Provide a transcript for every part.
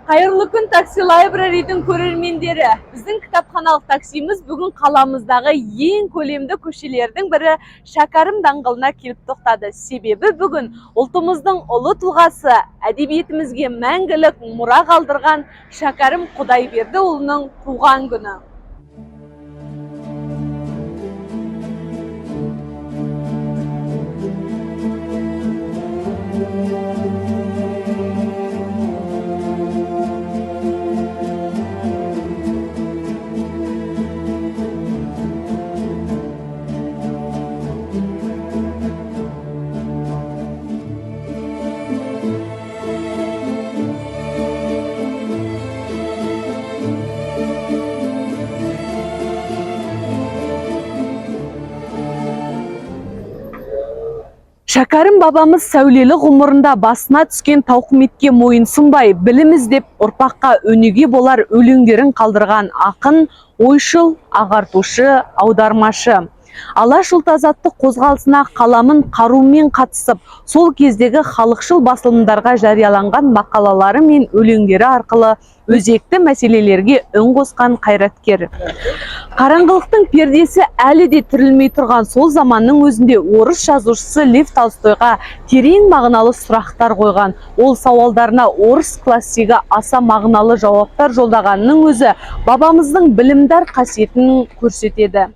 Қайырлы күн, Такси Лайбраридің көрермендері. Біздің кітапханалық таксиміз бүгін қаламыздағы ең көлемді көшелердің бірі Шәкәрім даңғылына келіп тоқтады. Себебі бүгін ұлтымыздың ұлы тұлғасы, әдебиетімізге мәңгілік мұра қалдырған Шәкәрім Құдайбердіұлының туған күні. Шәкәрім бабамыз сәулелі ғұмырында басына түскен тауқыметке мойынсұнбай, білім іздеп, ұрпаққа өнеге болар өлеңдерін қалдырған ақын, ойшыл, ағартушы, аудармашы. Алаш ұлт азаттық қозғалысына қаламын қарумен қатысып, сол кездегі халықшыл басылымдарға жарияланған мақалалары мен өлеңдері арқылы өзекті мәселелерге үн қосқан қайраткер. Қараңғылықтың пердесі әлі де түрілмей тұрған сол заманның өзінде орыс жазушысы Лев Толстойға терең мағыналы сұрақтар қойған. Ол сауалдарына орыс классигі аса мағыналы жауаптар жолдағанының өзі бабамыздың білімдар қасиетін көрсетеді.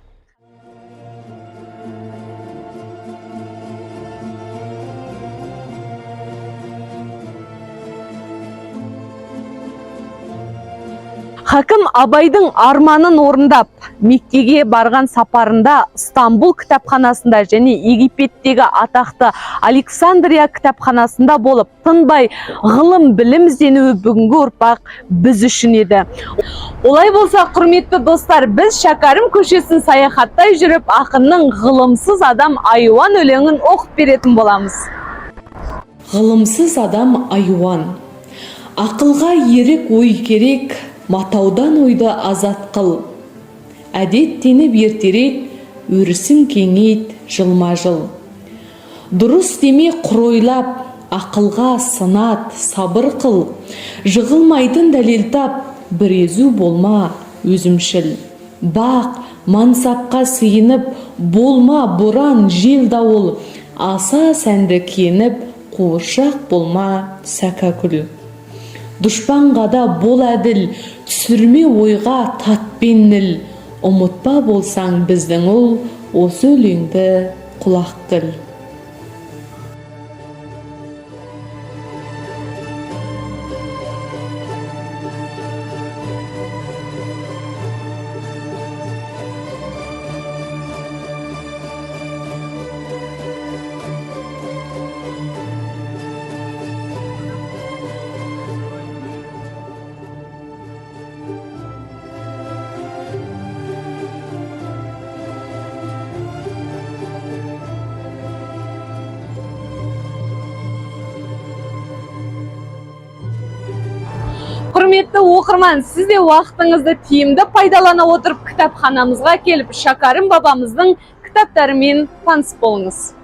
Хакім Абайдың арманын орындап, Меккеге барған сапарында Стамбул кітапханасында және Египеттегі атақты Александрия кітапханасында болып, тынбай ғылым білім ізденуі бүгінгі ұрпақ біз үшін еді. Олай болса, құрметті достар, біз Шәкәрім көшесін саяхаттай жүріп, ақынның «Ғылымсыз адам айуан» өлеңін оқып беретін боламыз. Ғылымсыз адам айуан. Ақылға ерік ой керек, матаудан ойды азат қыл. Әдеттеніп ертерек, өрісің кеңейт жылма-жыл. Дұрыс деме құр ойлап, ақылға сынат, сабыр қыл. Жығылмайтын дәлел тап, бір езу болма өзімшіл. Бақ, мансапқа сыйынып, болма боран, жел дауыл. Аса сәнді киініп, қуыршақ болма сәкәкүл. Дұшпанға да бол әділ, түсірме ойға татпен ніл. Ұмытпа болсаң біздің ұл, осы өлеңді құлақ кіл. Құрметті оқырман, сіз де уақытыңызды тиімді пайдалана отырып, кітапханамызға келіп, Шәкәрім бабамыздың кітаптарымен таныс болыңыз.